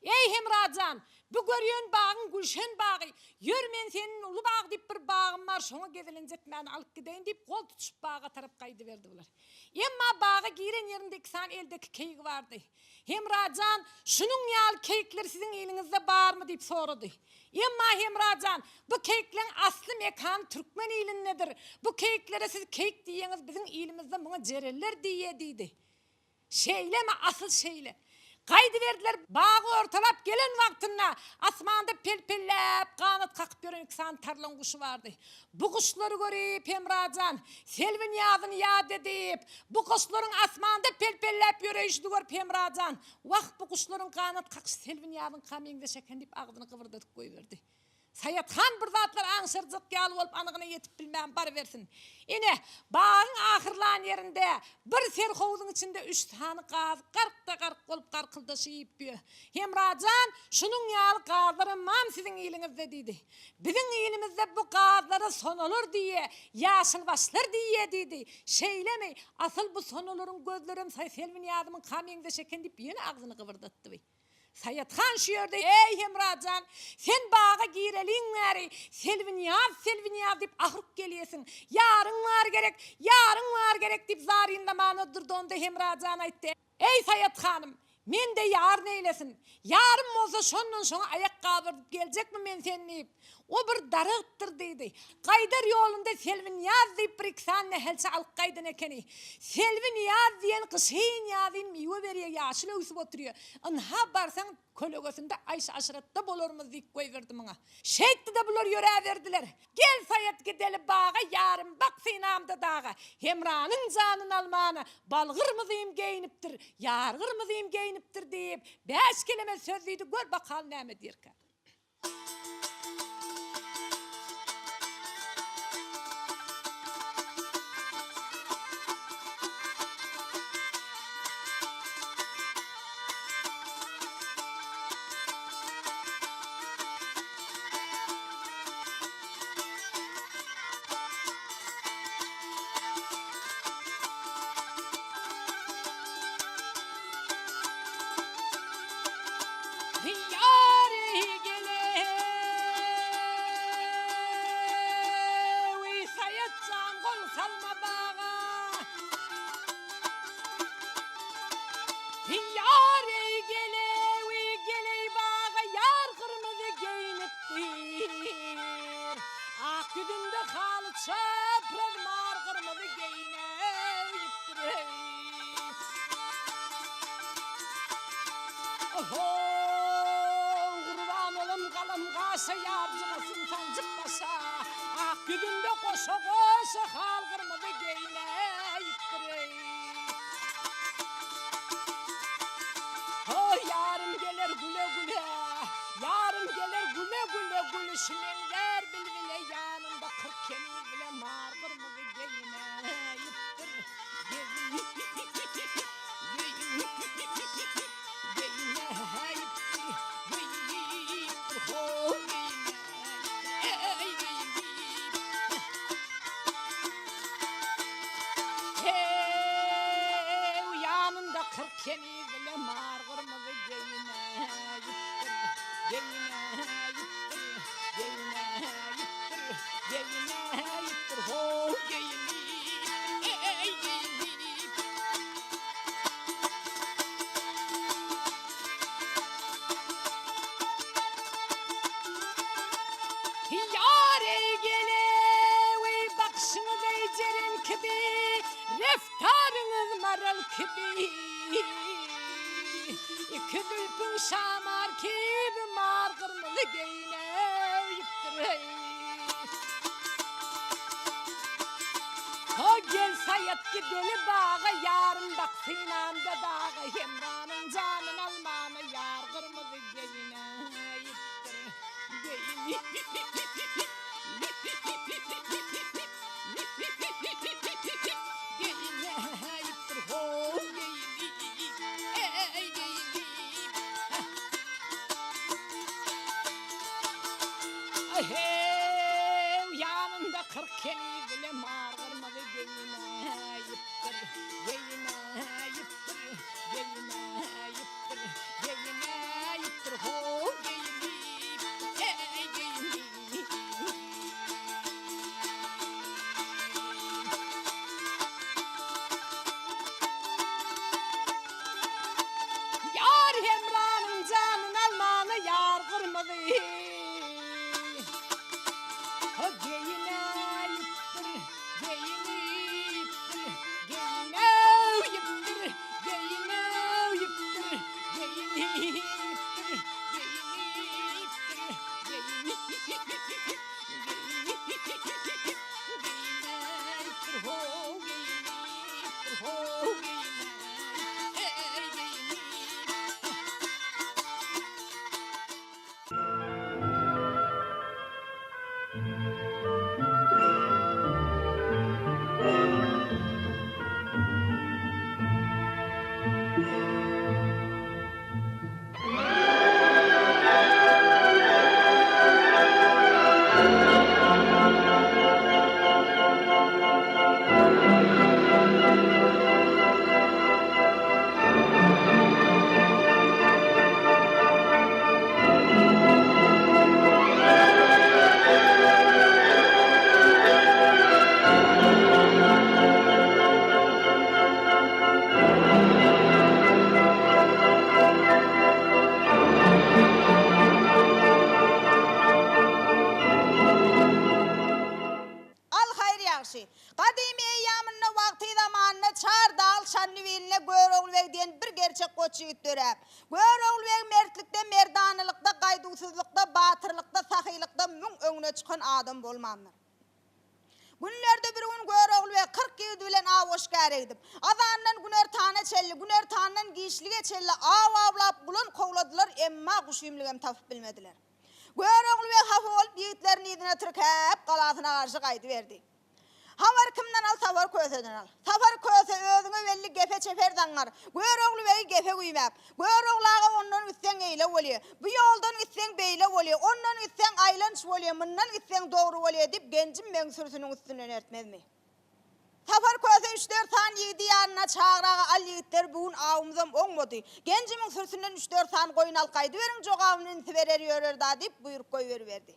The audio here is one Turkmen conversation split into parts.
Eý, Hemra jan, bu görýän bagyň Gülşen bagy. Ýör, men seni Uly bag diýip bir bagym bar, şoňa gezelenç etmäni alyp gideýin diýip, gol tutuşyp baga tarap gaýdyberdi bular. Emma baga giren ýerinde iki sany eldeki keýigi bardy. Hemra jan, şunuň ýaly keýikler siziň iliňizde barmy diýip sorady. Emma Hemra jan, bu keýikleň asly mekany türkmen ilindedir. Bu keýiklere siz keýik diýýäňiz, biziň ilimizde muňa jereller diýýä diýdi. Şeýlemi, asyl şeýle. Gaýdyberdiler, bagy ortalap gelen wagtynda asmanda pel-pelläp ganat kakyp ýören iki sany tarlaň guşy bardy. Bu guşlary görüp, Hemra jan, Selbi Nyýazyny ýat edip, bu guşlaryň asmanda pel-pelläp ýöreýşini görüp, Hemra jan, Wah, bu guşlaryň ganat kakyşy Selbi Nyýazyňka meňzeş eken diýip agzyny gybyrdadyp goýberdi. Saýat han bir zatlar aňşyrjak ýaly bolup anygyna ýetip bilmän barybersin. Ine, bagyň ahyrlan ýerinde bir serhowzuň içinde üç sany gaz gark-da-gark bolup garkyldaşyp ýör. Hemra jan, şunuň ýaly gazlaram bamy siziň iliňizde diýdi. Biziň ilimizde bu gazlara sonalar diýýä, ýaşylbaşlar diýýä diýdi. Şeýlemi? Asyl bu sonalaryň gözlerem Selbi Nyýazymyňka meňzeş eken diýip ýene agzyny gybyrdatdy. Saýat han şu ýerde, Eý, Hemra jan, sen baga gireliň bäri, Selbinýaz, Selbinýaz diýip ah urup gelýesiň. Ýaryň bar gerek, ýaryň bar gerek diýip zarynlamana durdy. Onda Hemra jan aýtdy, Eý, Saýat hanym, mende ýar neýlesin? Ýarym bolsa şondan şoňa aýak gabyrdyp geljekmi men seni diýip. O bir daragtdyr diýdi. Gaýdar ýolunda Selbinýaz diýip bir iki sany nähelçe alyp gaýdan ekeni. Selbinýaz diýen gyşyn-ýazyn miwe berýär, ýaşyl öwsüp oturýar. Ynha, barsaň, kölegesinde aýşy-aşratda bolarmyz diýip goýberdi muňa. Şeýtdi-de bular ýöräberdiler. Gel Saýat gideli baga, ýarym bak synamda daga. Hemranyň janyny almana balgyrmyzym geýnipdir, ýargyrmyzym geýnipdir diýip, bäş keleme söz diýdi, gör bakaly näme diýerkä. Ýary gelewi Saýat jan gol salma baga. Ýary gelewi geleý baga ýar gyrmyzy geýnipdir. Ak ýüzünde halyça praz mar gyrmyzy geýnipdir. Ohow, gurban olam galam gaşa ýarjygasyn sanjyp başa, ak ýüzünde goşa-goşa hal gyrmyzy geýneýipdir-eý. Ho, ýarym geler güle-güle, ýarym geler güle-güle, gülüşi meňzär bilbile, ýanynda 40 keniz bile mar gyrmyzy geýneýipdir. Ýanynda 40 keniz bile mar gyrmyzy geýinäýipdir, geýinäýipdir, geýinäýipdir, geýinäýipdir, how geýinipdir, eý geýinipdir. Ýar eý gelewi bakyşyňyz eý jeren kibi, Reftaryňyz maral kibi. Iki zülpüň şamar kibi mar gyrmyzy geýneýipdir eý. Ho gel Saýat gideli baga ýarym bak synamda daga Hemranyň janyn almana ýar gyrmyzy geýneýipdir Geýneýipdir ho geýnip eý geýnip Hew, ýanynda 40 keniz bile mar gyrmyzy geýinäýipdir, geýinäýipdir, geýinäýipdir, geýinäýipdir, ho! gaýduwsyzlykda, batyrlykda, sahylykda müň öňüne çykan adam bolmandyr. Günlerde bir gün Görogly beg 40 ýigidi bilen aw-oşgäre gidip, azandan günortana çenli, günortandan giçlige çenli aw awlap, gulan kowladylar, emma guşymlygam tapyp bilmediler. Görogly beg hapa bolup ýigitlerini yzyna tirkäp, galasyna garşy gaýdyberdi. Habary kimden al, Sapar Köseden al. Sapar Köse özüňe belli gepe çeper zaňňar. Görogly begi gepe güýmäp. Görogly aga ondan gitseň eýle bolýa. Bu ýoldan gitseň beýle bolýa. Ondan gitseň aýlanç bolýa, mundan gitseň dogry bolýa diýip Genjim begiň sürüsiniň üstünden ertmezmi. Sapar Köse üç-dört sany ýigidi ýanyna çagyraga al ýigitler bu gün awymyzam oňmady. Genjimiň sürüsinden üç-dört sany goýun alyp gaýdyberiň jogabyny inisi berer ýörer-da diýip buýruk goýberiberdi.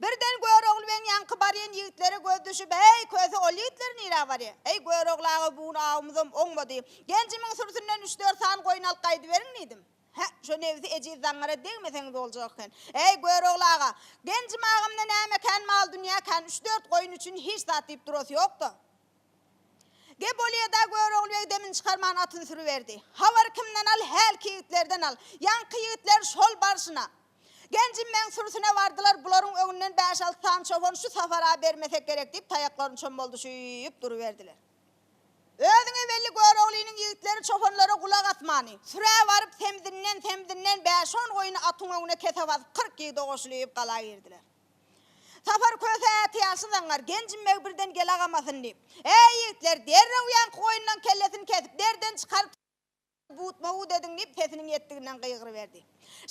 Birden Görogly begiň ýaňky barýan ýigitlere göz düşüp, Heý, Köse, ol ýigitler nirä barýa? Eý, Görogly aga, bu gün awymyzam oňmady. Genjimiň sürüsinden üç-dört sany goýun alyp gaýdyberiň diýdim. Hä, şo nebsi ejiz zaňňara degmeseňiz boljak eken. Eý, Görogly aga, Genjim agamda näme kän mal-dünýä kän, üç-dört goýun üçin hiç zat diýip durasy ýok-da. Ge bolýa-da, Görogly beg demini çykarman atyny sürüberdi. Habary kimden al, hälki ýigitlerden al. Ýaňky ýigitler şol barşyna. Genjim begiň sürüsine bardylar, bularyň öňünden bäş-alty sany çopan şu sapar-a bermesek gerek diýip, taýaklaryny çommaldyşyp duruberdiler. Özüňe belli Göroglynyň ýigitleri çopanlara gulak asmany, sürä baryp semzinden-semzinden bäş-on goýny atyň öňüne kese basyp 40 ýigide goşulyp gala girdiler. Sapar Köse ätiýaçly zaňňar, Genjim beg birden gelagamasyn diýip, Eý, ýigitler, derrew ýaňky goýunlaň kellesini kesip, derden çykaryp, butma-but ediň diýip, sesiniň ýetdiginden gygyryberdi.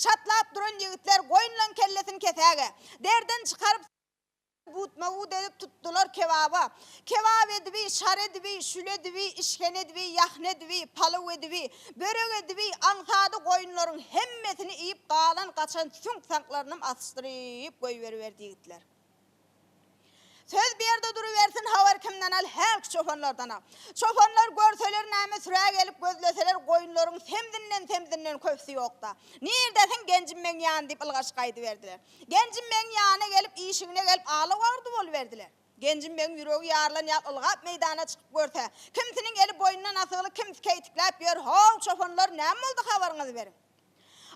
Şatlap duran ýigitler goýunlaň kellesini kesäge, derden çykaryp, butma-but edip tutdular kebaba. Kebap edibi, şar edibi, şüle edibi, işgene edibi, ýahna edibi, palaw edibi, börek edibi, aňsady goýunlaryň hemmesini iýip, galan-gaçan süňk-saňklarynam asyşdyryp goýberiberdi ýigitler. Söz bir ýerde durubersin, habar kimden al, hälki çopanlardan al. Çopanlar görseler näme, sürä gelip gözleseler goýunlaryň semzinden-semzinden köpüsi ýok-da. Nirdesiň, Genjim meň ýany diýip ylgaşyp gaýdyberdiler. Genjim meň ýanyna gelip, işigine gelip ala-wagyrdy boluberdiler. Genjim begiň ýüregi ýarylan ýaly ylgap meýdana çykyp görse, kimsiniň eli boýnundan asygly, kimsi keýtikläp ýör, How, çopanlar, näme boldy habaryňyzy beriň.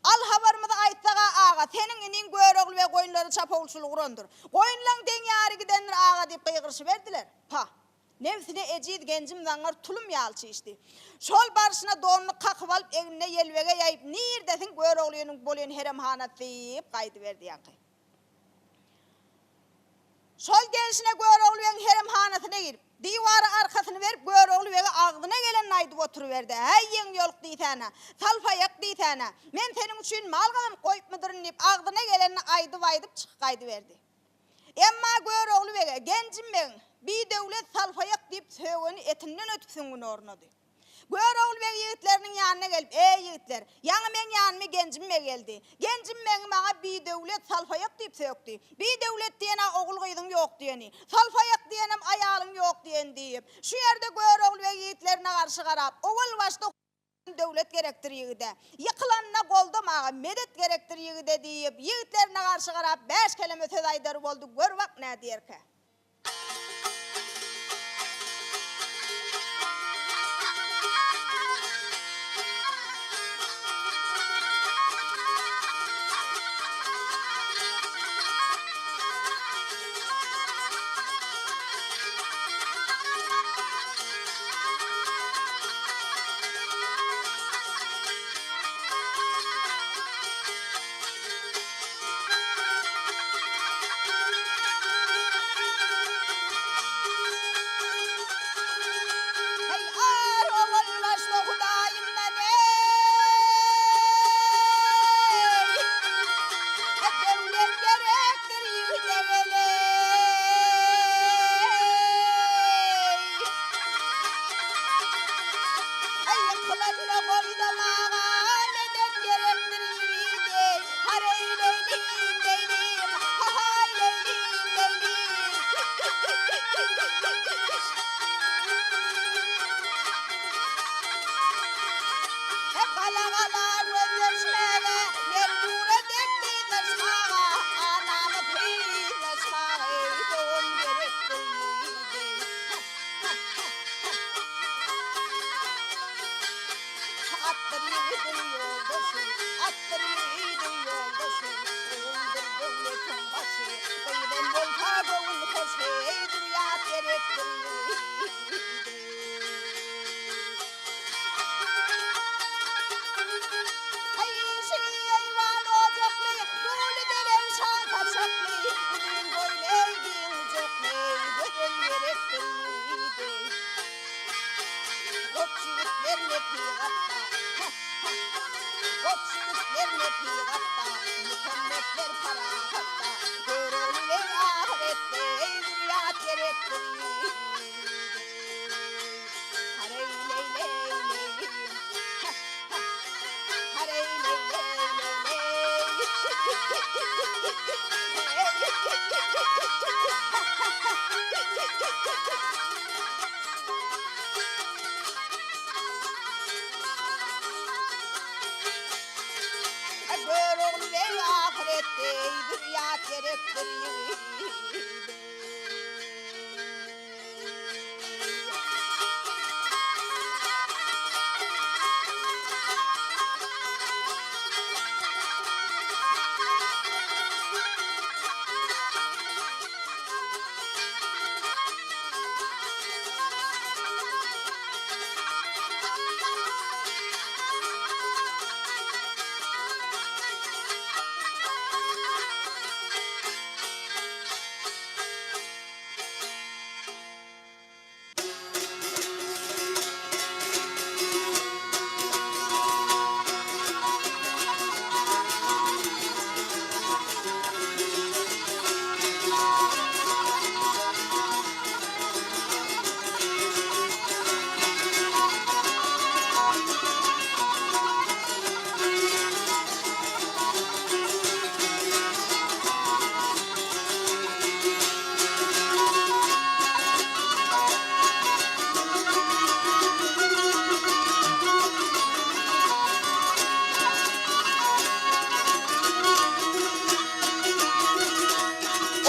Al habarymyzy aýtsak-a aga, seniň iniň Görogly beg goýunlary çapawulçylyk urandyr. Goýunlaň deň ýary gidendir aga diýip gygyryşyberdiler. Pa. Nebsine ejiz Genjim zaňňar tulum ýaly çişdi. Şol barşyna donuny kakyp alyp egnine ýelbege ýaýyp, Nirdesiň Göroglynyň bolýan heremhanasy diýip gaýdyberdi ýaňky. Şol gelşine Görogly begiň heremhanasyna girip, diwara arkasyny berip, Görogly bege agzyna gelenini aýdyp oturyberdi, Äý, ýeňiýoluk diýsäne, salpaýak diýsäne, men seniň üçin mal gazanyp goýupmydyryn diýip, agzyna gelenini aýdyp-aýdyp çykyp gaýdyberdi. Emma Görogly bege, Genjim begiň, Bidöwlet salpaýak diýip sögeni etinden ötüp süňňüne ornady. Görogly beg ýigitleriniň ýanyna gelip, Eý, ýigitler, ýaňy meň ýanyma Genjim beg geldi. Genjim begiň maňa bidöwlet, salpaýak diýip sökdi. Bidöwlet diýen-ä ogul-gyzyň ýok diýeni. Salpaýak diýenem aýalyň ýok diýeni diýip, şu ýerde Görogly beg ýigitlerine garşy garap, owal başda döwlet gerekdir ýigide. Ýykylanda goldamaga medet gerekdir ýigide diýip, ýigitlerine garşy garap, bäş keleme söz aýdar boldy, gör bak nädýerkä. gerekdir ýigide. Aý, şirin eýwan ojakly, Duly beren şan saçakly, Uzyn boýly, giň gujakly, Gözel gerekdir ýigide. Goç ýigitler nesihatda, Goç ýigitler nesihatda, Muhammetler parahatda, Görogly beg ahyretde, Eý, zürýat gerekdir ýigide. Hareý leý leý leý, ha ha, hareý leý leý leý leý, ha ha ha. Görogly beg ahyretde, eý, zürýat gerekdir ýigide.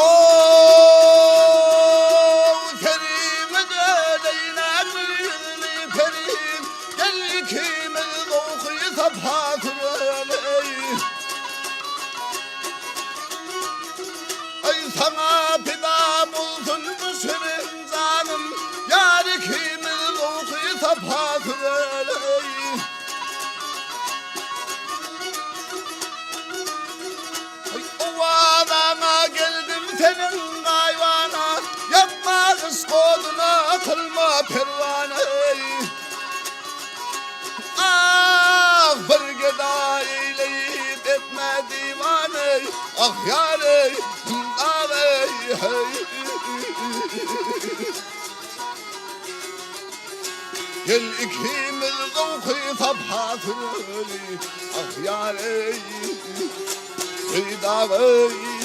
Ow, perime döneýin ýüzüni perim, Gel ikimiz zowky sapa süreli. Aý saňa pida bolsun bu şirin janym, Ýar ikimiz zowky sapa süreli. Aý owazaňa geldim seniň gaýbana, Ýakma yşk oduna kylma perwana eý. Ah bir geda eýleýip etme diwana eý, Ah ýar eý, dag eý, heý. Gel ikimiz zowky sapa süreli, Ah ýar eý, eý dag eý.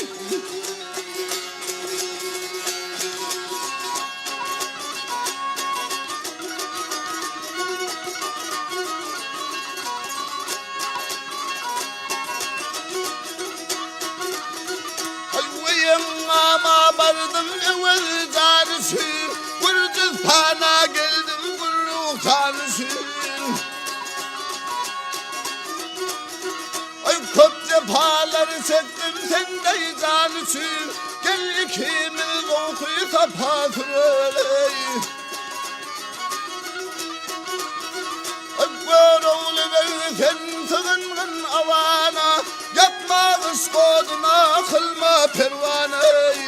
Aý weýeňňama bardym öwez jan üçin, Gürjüstana geldim gurruktan üçin. Aý köp jepalar çekdim sendeý jan üçin, Gel ikimiz zowky sapa süreli. Aý Görogly beg sen sygyngyn awana, Ýakma yşk oduna kylma perwana eý.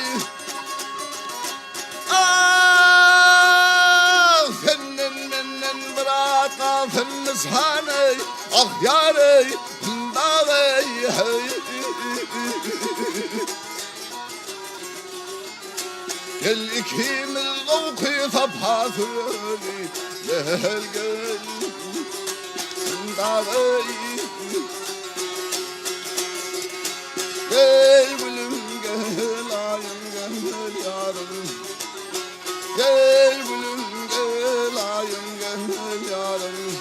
Ah senden menden biraz galsyn nyşan eý, Ah ýar eý, dag eý, heý. Gel ikimiz zowky sapa süreli, Gel gel, dag eý. Gel gülüm gel aýym gel ýarym Gel gülüm gel aýym gel ýarym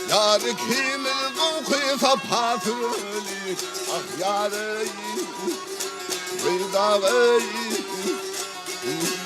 Ýar ikimiz zowky sapa süreli Ah ýar eý Gyz dagy eý.